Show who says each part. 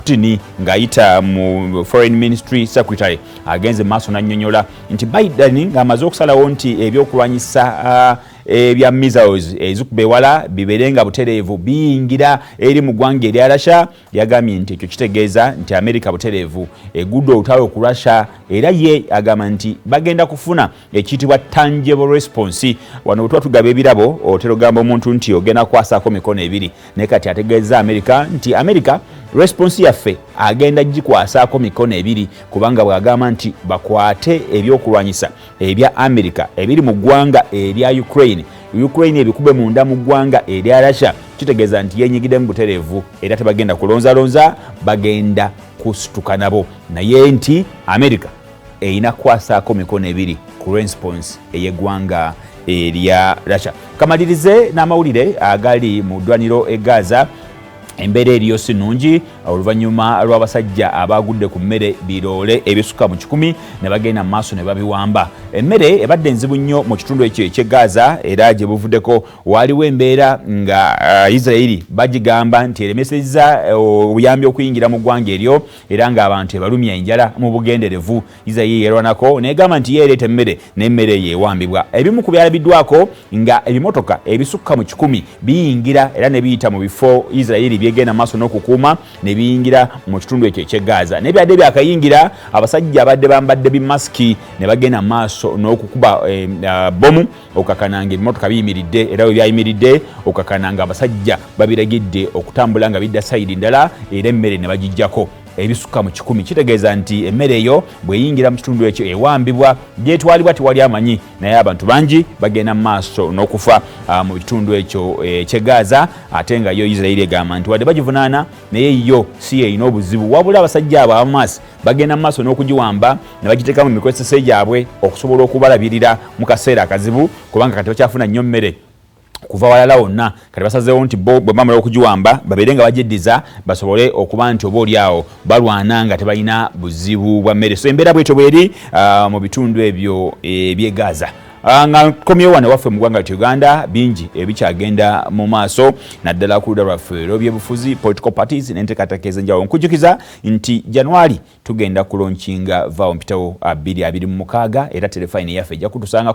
Speaker 1: Putin ng'ayita mu foreign ministry secretary agenze maaso n'annyonnyola nti Biden ng'amaze okusalawo nti ebyokulwanyisa ebya missiles ezikuba ewala bibeere nga butereevu biyingira eri mu ggwanga erya Russia. Yagambye nti ekyo kitegeeza nti America butereevu egudde olutalo ku Russia, era ye agamba nti bagenda kufuna ekiyitibwa tangible response. Wano bwe tuba tugaba ebirabo, otera ogamba omuntu nti ogenda kukwasaako mikono ebiri, naye kati ategeeza America nti America response yaffe agenda gikwasaako mikono ebiri, kubanga bw'agamba nti bakwate ebyokulwanyisa ebya America ebiri mu ggwanga erya Ukraine, Ukraine ebikube munda mu ggwanga erya Russia, kitegeeza nti yenyigiddemu butereevu era tebagenda kulonzalonza, bagenda kusituka nabo, naye nti America erina kukwasaako mikono ebiri ku response ey'eggwanga erya Russia. Kamalirize n'amawulire agali mu ddwaniro e Gaza. Embeera eriyo si nnungi oluvannyuma lw'abasajja abagudde ku mmere biroole ebisukka mu 100 ne bagenda mu maaso ne babiwamba. Emmere ebadde nzibu nnyo mu kitundu ekyo eky'e Gaza, era gye buvuddeko waaliwo embeera nga Isiraeri bagigamba nti eremesezza obuyambi okuyingira mu ggwanga eryo, era ng'abantu ebalumya enjala mu bugenderevu. Isiraeri yerwanako negamba nti yeereeta emmere, n'emmere eyo ewambibwa. Ebimu ku byalabiddwako nga ebimotoka ebisukka mu 100 biyingira era ne biyita mu bifo Isiraeri byegenda maaso n'okukuuma ne biyingira mu kitundu ekyo eky'e Gaza, naye byadde byakayingira, abasajja abadde bambadde bimasiki ne bagenda maaso n'okukuba bomu okukakana nga ebimotoka biyimiridde, era we byayimiridde okukakana nga abasajja babiragidde okutambula nga bidda side ndala, era emmere ne bagijjako ebisukka mu 100. Kitegeeza nti emmere eyo bw'eyingira mu kitundu ekyo ewambibwa, gyetwalibwa tewali amanyi, naye abantu bangi bagenda mu maaso n'okufa mu kitundu ekyo eky'e Gaza. Ate nga yo Isiraeri egamba nti wadde bagivunaana, naye yo si yerina obuzibu, wabula abasajja abo abamaasi bagenda mu maaso n'okugiwamba ne bagiteekamu emikozesese gyabwe okusobola okubalabirira mu kaseera akazibu, kubanga kati bakyafuna nnyo mmere kuva walala wonna. Kati basazeewo nti bo bwe bamala okugiwamba babeere nga bagyeddiza, basobole okuba nti oba oli awo balwana nga tebalina buzibu bwa mmere. So embeera bwetyo bweri mu bitundu ebyo eby'e Gaza. Nga nkomyewo wano waffe mu ggwanga lyattu Uganda, bingi ebikyagenda mu maaso, naddala ku ludda lwaffe olw'ebyobufuzi, political parties n'enteekateeka ez'enjawulo. Nkujjukiza nti January tugenda kulaunchinga Vaawo Mpitawo 2026, era terefayini yaffe ejja kutusanga.